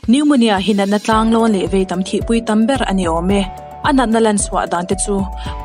Pneumonia hi natna tlanglawn leh vei tam thihpui tam ber a ni awm e. A natna lan chhuah dan te chu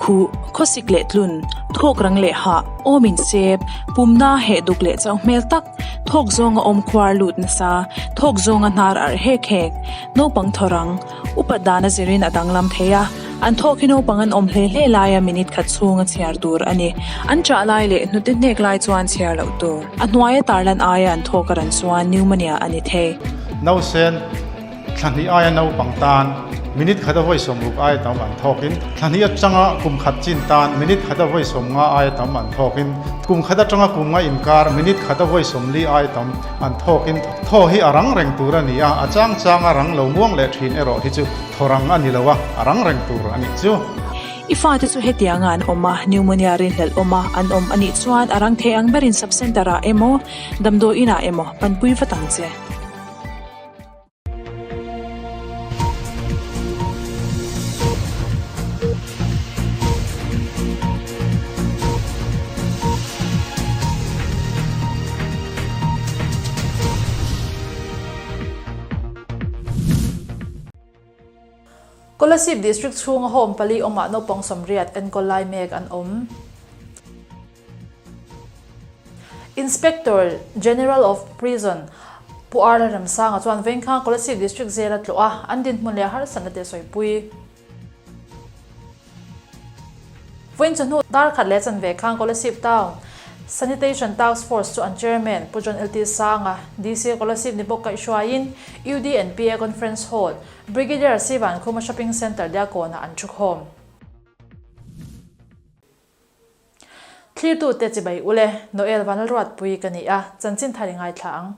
khuh, khawsik leh tlun, thawk rang leh hah, awm insep, pumna heh duk leh chauh hmel tak, thawk zawnga awm khuar lut nasa, thawk zawnga hnar arh hek hek, naupang thaw rang, upat dan a zirin a danglam thei a, an thawk hi naupang an awm hle hle laia minute khat chhunga chhiar tur a ni. An chah lai leh hnute hnek lai chuan chhiar loh tur. A hnuaia tarlan aia an thawk a ran chuan pneumonia a ni thei. Nausen thla hnih aia naupang tan minute khata vawi sawmruk aia tam an thawkin, thla hnih atanga kum khat chin tan minute khata vawi sawmnga aia tam an thawkin, kum khat atanga kum nga inkar minute khata vawi sawmli aia tam an thawkin thaw hi a rang reng tur a ni a, a chang changa rang lo muang leh thin erawh hi chu thaw rang a ni lo a, a rang reng tur a nih chu. I fate chu hetianga an awm a, pneumonia rinhlelh awm a an awm a nih chuan a rang thei ang berin sub-centre ah emaw, damdawi inah emaw panpui vat ang che. Kolasib District chhunga home pali awmah naupang sawmriat enkawl lai mek an awm. Inspector General of Prison Pu Arla Remsanga chuan Vengkhang Kolasib District zela tlawh a, an dinhmun leh harsatna te sawipui. Vawiin chawhnu dar khat leh chanve khan Kolasib Town Sanitation Task Force chu an Chairman Pu John LT Sanga, DC Kolasib ni bawk kaihhruaiin UDNPA Conference Hall, Brigadier Sivan Khuma Shopping Centre Diakawna an thukhawm. Thlirtute chibai ule, Noel Vanlalruatpui ka ni a, chanchin thar i ngaithla ang.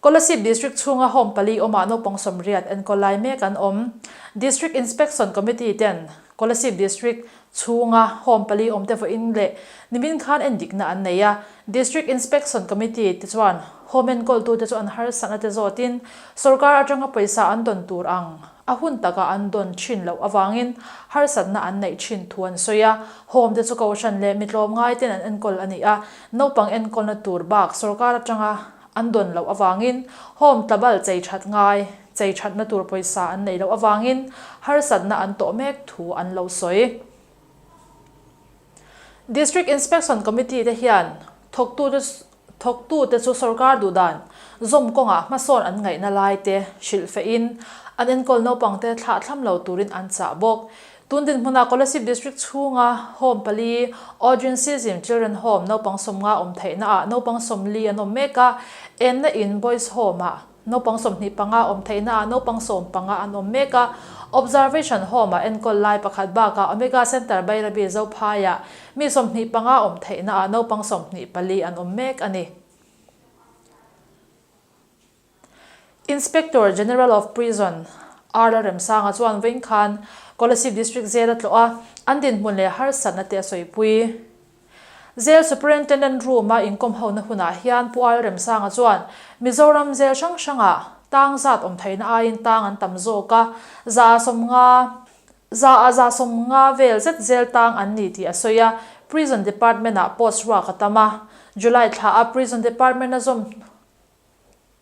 Kolasib District chhunga home pali awmah naupang sawmriat enkawl lai mek an awm. District Inspection Committee ten Kolasib District chhunga home pali awmte vawiin leh nimin khan endikna an nei a. District Inspection Committee te chuan home enkawltute chu an harsatna te zawtin sorkar atanga pawisa an dawn tur ang a hun taka an dawn thin loh avangin harsatna an neih thin thu an sawi a. Home te chu kohhran leh mitlawmngai ten an enkawl a ni a. Naupang enkawlna tur bak sorkar atanga an dawn loh avangin home tlabal chei that ngai, chei thatna tur pawisa an neih loh avangin harsatna an tawh mek thu an lo sawi. District Inspection Committee te hian thawktute thawktute chu sorkar duhdan zawm kawngah hmasawn an ngaihna lai te hrilh fehin an enkawl naupangte thlah thlam lo turin an chah bawk. Tun dinhmunah Kolasib District chhunga Home pali, Audrin Season Children Home naupang sawmnga awm theihna ah naupang sawmli an awm mek a, Enna In Boys Home ah naupang 25 awm theihna ah naupang 15 an awm mek a, Observation Home ah enkawl lai pakhat bakah Omega Centre Bairabi Zophaiah mi 25 awm theihna ah naupang 24 an awm mek a ni. Inspector General of Prison, R Lalremsanga chuan vawiin khan Kolasib District Jail a tlawh a, an dinhmun leh harsatna te a sawipui. Jail Superintendent Room-a inkawm hona hunah hian Pu R Lalremsanga chuan Mizoram jail hrang hrangah tang zat awm theihna aiin tang an tam zawk a, 150, Za a 150 vel zet zel tang an ni tih a sawi a, Prison Department-ah post ruak a tam a, July thla a Prison Department a zawm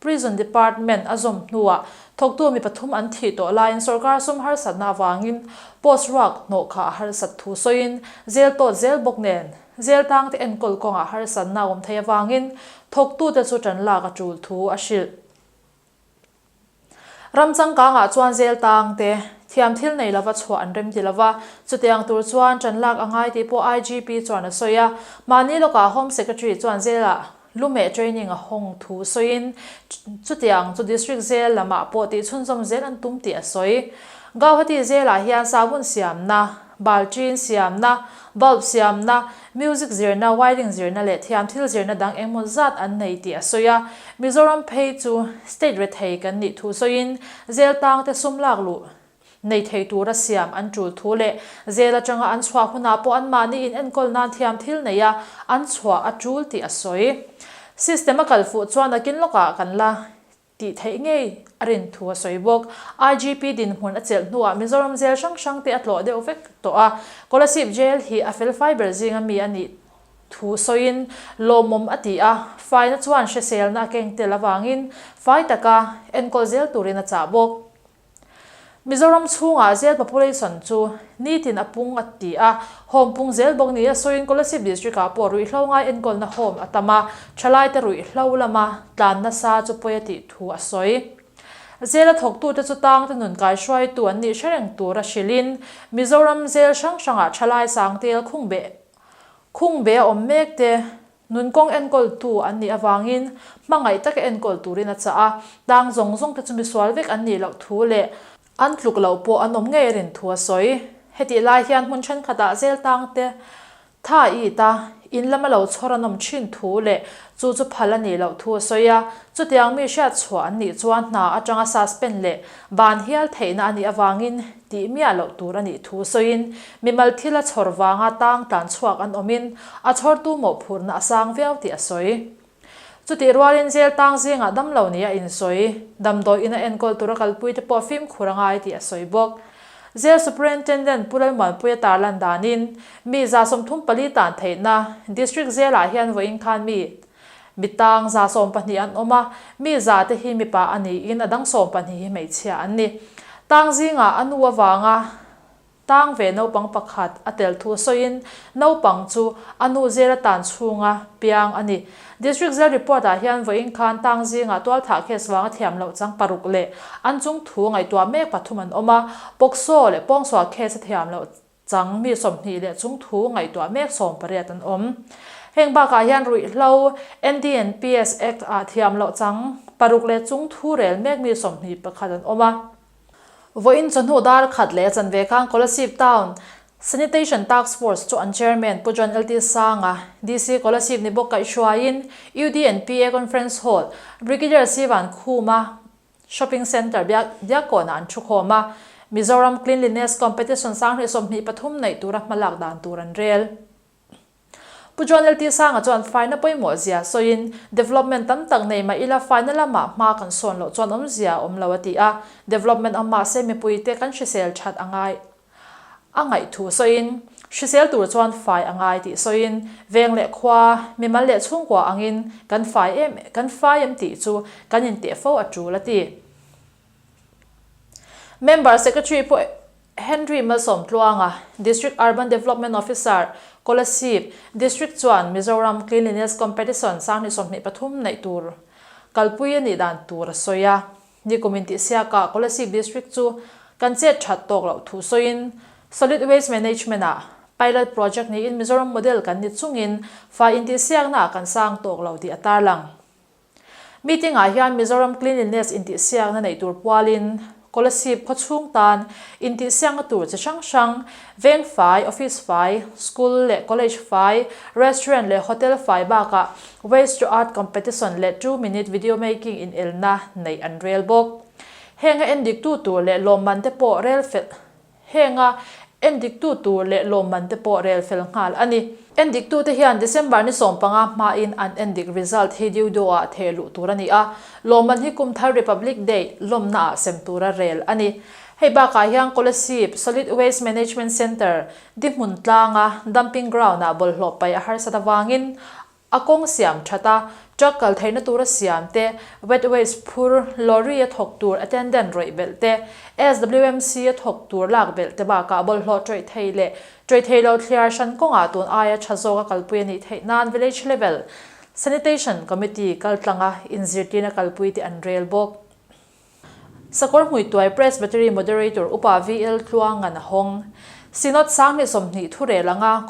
Prison Department a zawm hnuah thawktu mi pathum an thih tawh laiin sorkar sum harsatna avangin post ruak hnawh kha a harsat thu sawiin zel tawt zel bawk nen zel tangte enkawl kawngah harsatna a awm thei avangin thawktute chu tan lak a tul thu a hrilh. Ram changkangah chuan zel tangte thiam thil nei lova chhuah an rem ti lova, chutiang tur chuan tan lak a ngai tih pawh IGP chuan a sawi a. Mahni lawkah Home Secretary chuan zelah Lumeh training a hawng thu sawiin chutiang chu District Jail lamah pawh tih chhunzawm zel an tum tih a sawi. Gauhati Jail-ah hian sabun siamna, balṭin siamna, bulb siamna, music zirna, wiring zirna leh thiam thil zirna dang engmaw zat an nei tih a sawi a. Mizoram phei chu state rethei kan nih thu sawiin jail tangte sum lak luh Nei thei tura siam an tul thu leh zel atanga an chhuah hunah pawh anmahni in enkawl nan thiam thil nei a an chhuah a tul tih a sawi. System a kal fuh chuan nakin lawkah kan la tih theih ngei a rin thu a sawi bawk. IGP dinhmun a chelh hnuah Mizoram jail hrang hrang te a tlawh deuh vek tawh a, Kolasib jail hi a fel fai ber zinga mi a nih. thu sawiin lawmawm a ti a, faina chuan hriselna a keng tel avangin fai taka enkawl zel turin a chah bawk. Mizoram chhungah zel population chu nitin a pung a ti a, home pung zel bawk nia sawiin Kolasib District ah pawh ruihhlo ngai enkawlna home a tam a, thalaite ruihhlo lama tlan nasa chu pawi a tih thu a sawi. Zela thawktute chu tangte nun kaihruaitu an nih hre reng tura hrilhin Mizoram zel hrang hrangah thalai sangtel khungbeh khungbeh a awm mek te Nun kawng enkawltu an nih avangin hmangaih taka enkawl turin a chah a, tang zawng zawng te chu misual vek an nih loh thu leh an tluk loh pawh an awm ngei a rin thu a sawi. Hetih lai hian hmun thenkhatah zel tang te tha it a, in lama lo chhawr an awm thin thu leh chu chu phal a nih loh thu a sawi a, chutiang mi hriat chhuah an nih chuan hna atanga suspend leh ban hial theihna a nih avangin tih miah loh tur a nih thu sawiin, mimal thil a chhawr vanga tang tlan chhuak an awmin a chhawrtu mawhphurhna a sang viau tih a sawi. Chutih rualin jail tang zingah damlo nia insawi, damdawi ina enkawl tura kalpuite pawh fimkhur a ngai tih a sawi bawk. Jail Superintendent Pu Lalmuanpuia tarlan danin, mi 34 tan theihna District Jail-ah hian vawiin khan mi Mi tang 12 an awm a, mi za te hi mipa a niin a dang 12 hi hmeichhia an ni. Tang zingah a nu avanga tang ve naupang pakhat a tel thu sawiin naupang chu a nu zel a tan chhunga piang a ni. District Jail report ah hian vawiin khan tang zingah tualthah case vanga thiam loh chang paruk leh an chung thu ngaihtuah mek pathum an awm a, POCSO leh pawngsual case a thiam loh Chang mi 20 leh chung thu ngaihtuah mek 18 an awm. Heng bakah hian ruihhlo, NDNPS Act ah thiam loh chang paruk leh chung thu rel mek mi 21 an awm a. Vawiin chawhnu dar khat leh chanve khan Kolasib Town Sanitation Task Force chu an Chairman Pu John LT Sanga, DC Kolasib ni bawk kaihhruaiin UDNPA Conference Hall, Brigadier Sivan Khuma, Shopping Centre Biakkawnah an thu khawm a, Mizoram Cleanliness Competition 2023 neih tura hmalak dan tur an rel. Pu John LT Sanga chuan faina pawimawh zia sawiin, Development tam tak nei mah ila faina lamah hma kan sawn loh chuan awmzia a awm lo a ti a, Development awm mahse mipuite kan hrisel that a ngai. A ngaih thu sawiin, hrisel tur chuan fai a ngai tih sawiin, veng leh khua, mimal leh chhungkua angin kan fai em kan fai em tih chu kan inteh fo a tul a ti. Member Secretary Pu Henry Malsawmtluanga, District Urban Development Officer, Kolasib District chuan Mizoram Cleanliness Competition 2023 neih tur kalpui a nih dan tur a sawi a. Nikum intihsiakah Kolasib District chu kan chet that tawk loh thu sawiin Solid Waste Management-ah pilot project niin Mizoram model kan ni chungin fai intihsiaknaah kan sang tawk lo tih a tarlang. Meeting-ah hian Mizoram Cleanliness intihsiakna neih tur pualin Kolasib khawchhung tan intihsiakna tur chi hrang hrang, veng fai, office fai, school leh college fai, restaurant leh hotel fai bakah Waste to Art Competition leh Two Minute Video Making inelna neih an rel bawk. Henga endiktu tur leh lawmman te pawh rel fel Henga endiktu tur leh lawmman te pawh rel fel nghal a ni. Endiktute hian December ni 15 hmain an endik result hi Diudo-ah theh luh tur a ni a, lawmman hi kum thar Republic Day lawmnaah sem tura rel a ni. Hei bakah hian Kolasib Solid Waste Management Centre dihmun tlanga dumping ground-ah bawlhhlawh paih a harsat avangin A kawng siam that a, truck kal theihna tura siam te, wet waste phur, lorry a thawk tur attendant rawih belh te, SWMC a thawk tur lak belh te bakah bawlhhlawh tawih thei leh tawih thei lo thliar hran kawngah tun aia tha zawk a kalpui a nih theih nan Village Level Sanitation Committee kaltlanga inzirtirna kalpui te an rel bawk. Sakawr Hmuituai Presbytery Moderator Upa VL Tluangan a hawng. Synod 2020 thurel anga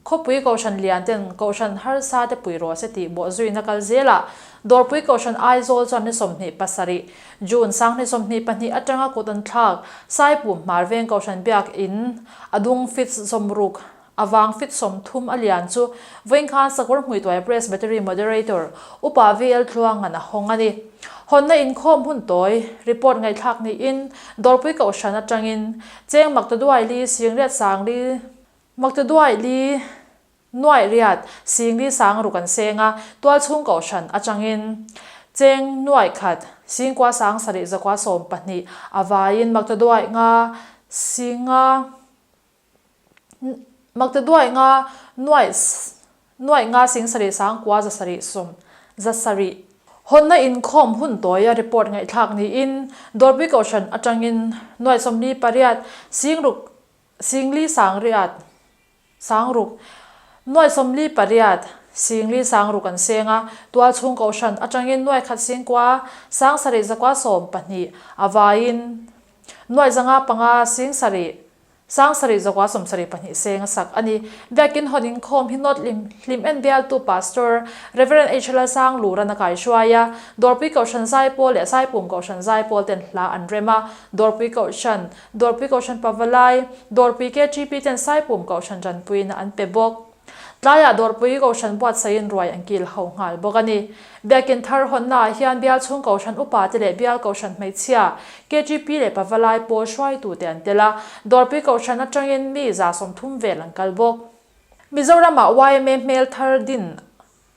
khawpui Kohhran lian ten Kohhran harsa te pui rawh se tih bawh zuina kal zelah Dawrpui Kohhran Aizawl chuan ni 27 June 2022 atanga kut an thlak Saipum Hmarveng Kohhran Biak In a dung fit 60 A vang fit 30 a lian chu vawiin khan Sakawr Hmuituai Presbytery Moderator Upa VL Tluangan a hawng a ni. Hawnna inkhawm hun tawi report ngaihthlak niin Dawrpui Kohhran atangin Cheng Maktaduai Li Singriat Sang Li Maktaduai Li Nuaih Riat Sing Li Sang Ruk an seng a, Tualchhung Kohhran atangin Cheng Nuaih Khat Singkua Sang Sarih Zakua 12 a vaiin Maktaduai Nga Singa Maktaduai nga nuaih Nuaih nga 70 sangkua 700 sawm 700. Hawnna inkhawm hun tawia report ngaihthlak niin Dawrpui Kohhran atangin nuaih 48 singruk singli sangriat sangruk nuaih 48 singli sangruk an seng a, tualchhung Kohhran atangin nuaih khat singkua 7 zakua 12 a vaiin nuaih 505 sing sarih 7 zakua 72 seng a sak a ni. Biakin hawn inkhawm hi North Hlim Hlim en bialtu Pastor Rev. H. Lalsanglura na kaihruai a, Dawrpui Kohhran Zaipawl leh Saipum Kohhran Zaipawl ten hla an rem a, Dawrpui Kohhran, Dawrpui Kohhran Pavalai, Dawrpui KTP ten Saipum Kohhran tanpuina an pe bawk. Tlaiah Dawrpui Kohhran buatsaihin ruai an kil ho nghal bawk a ni. Biakin thar hawnnaah hian bial chhung Kohhran upate leh bial Kohhran hmeichhia, KGP leh Pavalai pawl hruaitute an tel a, Dawrpui Kohhran atangin mi 30 vel an kal bawk. Mizoramah yma hmel thar din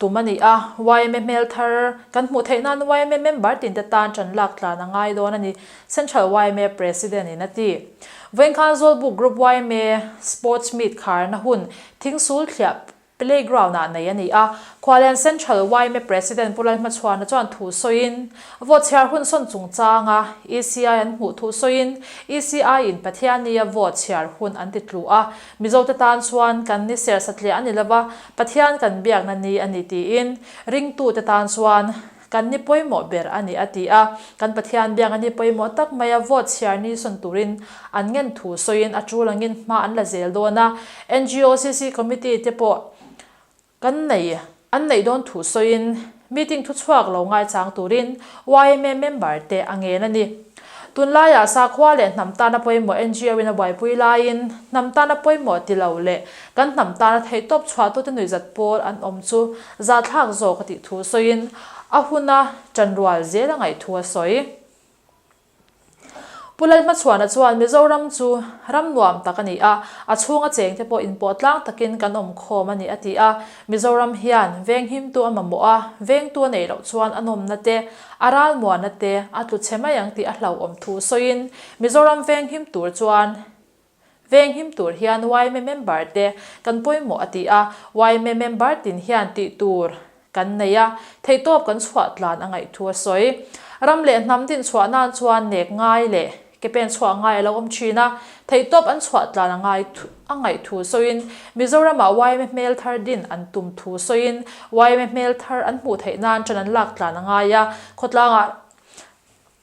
tum a ni a, yma hmel thar kan hmuh theih nan yma member tinte tan ṭan lak tlan a ngai dawn a ni, Central yma President in a ti. Vawinkhan Zawlbuk Group yma Sports Meet kharna hun Thingsul thliah Playground-ah nei a ni a, Khualian Central yma President Pu Lalhmachhuana chuan thu sawiin, vote chhiar hun sawn chungchanga ECI an hmuh thu sawiin, ECI-in Pathiannia vote chhiar hun an ti tlu a, Mizote tan chuan kan ni ser satliah a ni lova, Pathian kan biakna ni a ni tiin, ringtute tan chuan kan ni pawimawh ber a ni a ti a, kan Pathian biakna ni pawimawh tak maia vote chhiar ni sawn turin an ngen thu sawiin a tul angin hma an la zel dawn a, NGOCC committee te pawh kan nei an neih dawn thu sawiin meeting thuchhuak lo ngaichang turin yma member te a ngen a ni. Tunlaiah sakhua leh hnam tana pawimawh NGO in a buaipui laiin hnam tana pawimawh ti lo leh kan hnam tana theihtawp chhuahtute nuihzat pawl an awm chu zahthlak zawk a tih thu sawiin a huna ṭanrual zel a ngaih thu a sawi. Pu Lalhmachhuana chuan Mizoram chu ram nuam tak a ni a, a chhunga chengte pawh inpawh tlang takin kan awm khawm a ni a ti a. Mizoram hian venghimtu a mamawh a, vengtu a neih loh chuan a nawmna te, a ralmuanna te a tlu chhe mai ang tih a hlauhawm thu sawiin Mizoram venghim tur chuan venghim tur hian yma member te kan pawimawh a ti a, yma member tin hian tih tur kan nei a, theihtawp kan chhuah tlan a ngaih thu a sawi. Ram leh hnam din chhuah nan chuan nek ngai leh ke pen chhuah ngai a lo awm thin a, theihtawp an chhuah tlan a ngai a ngaih thu sawiin Mizoramah yma hmel thar din an tum thu sawiin yma hmel thar an hmuh theih nan ṭan an lak tlan a ngai a, khawtlangah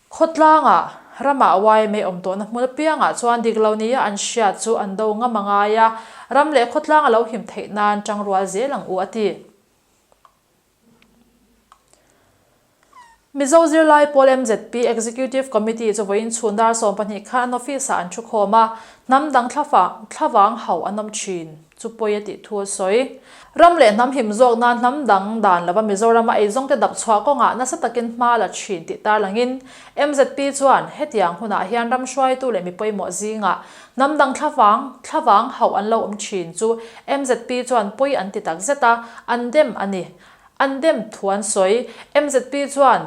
Khawtlangah ramah yma awm tawhna hmun apiangah chuan dik lo nia an hriat chu an do ngam a ngai a, ram leh khawtlang a lo him theih nan ṭangrual zel ang u a ti. Mizo zirlai pawl MZP Executive Committee chu vawiin chhun dar 12 khan an office-ah an thukhawm a, hnam dang thlavang hauh an awm thin chu pawi a tih thu a sawi. Ram leh hnam him zawk nan hnam dang dan lova Mizorama eizawngte dap chhuah kawngah nasa takin hma la thin tih tarlangin MZP chuan hetiang hunah hian ram hruaitu leh mi pawimawh zingah hnam dang thlavang thlavang hauh an lo awm thin chu MZP chuan pawi an ti tak zet a, an dem a ni. An dem thu an sawi. MZP chuan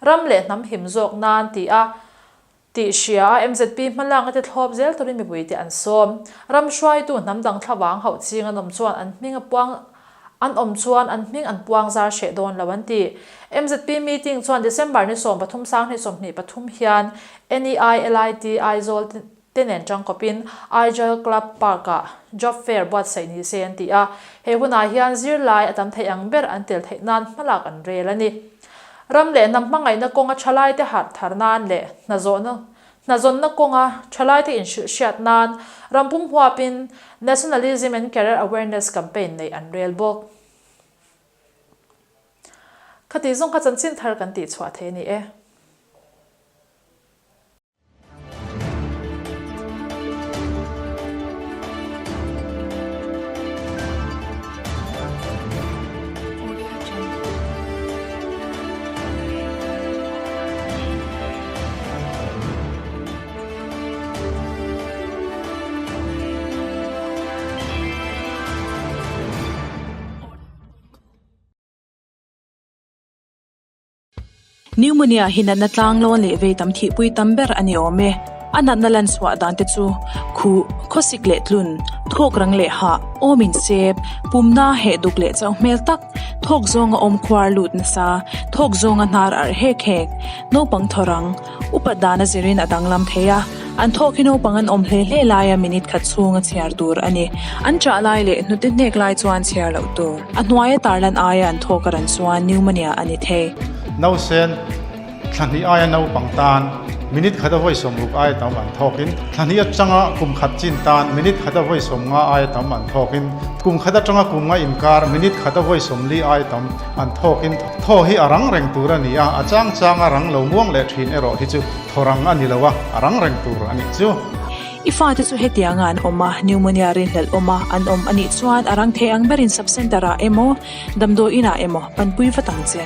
ram leh hnam him zawk nan ti a tih hria a, MZP hmalak te thlawp zel turin mipuite an sawm. Ram hruaitu hnam dang thlavang hauh ching an awm chuan an hming a puang an awm chuan an hming an puang zar hreh dawn lo an ti. MZP meeting chuan December ni 13 2023 hian NEILIT Aizawl te nen tangkawpin Aijal Club Park-ah Job Fair buatsaih ni se an ti a, he hunah hian zirlai a tam theih ang ber an tel theih nan hmalak an rel a ni. Ram leh hnam hmangaihna kawnga thalaite harh thar nan leh hnazawhna hnazawnna kawnga thalaite inhrilh hriat nan rampum huapin Nationalism and Career Awareness Campaign neih an rel bawk. Khati zawng kha chanchin thar kan tihchhuah thei a ni e. Pneumonia hi natna tlanglawn leh vei tam thihpui tam ber a ni awm e. A natna lan chhuah dan te chu khuh, khawsik leh tlun, thawk rang leh hah, awm insep, pumna heh duk leh chauh hmel tak, thawk zawnga awm khuar lut nasa, thawk zawnga hnar arh hek hek, naupang thaw rang, upat dana zirin a danglam thei a, an thawk hi naupang an awm hle hle laia minute khat chhunga chhiar tur a ni. An chah lai leh hnute hnek lai chuan chhiar loh tur. A hnuaia tarlan aia an thawk a ran chuan pneumonia a ni thei. Nausen Thla hnih aia naupang tan minute khata vawi 60 aia tam an thawkin, thla hnih atanga kum khat chin tan minute khata vawi 50 aia tam an thawkin, kum khat atanga kum nga inkar minute khata vawi 40 aia tam an thawkin thaw hi a rang reng tur a ni a, a chang changa rang lo muang leh thin erawh hi chu thaw rang a ni lo a, a rang reng tur a nih chu. I fate chu hetianga an awm a, pneumonia rinhlelh awm a an awm a nih chuan a rang thei ang berin sub-centre ah emaw, damdawi inah emaw panpui vat ang che.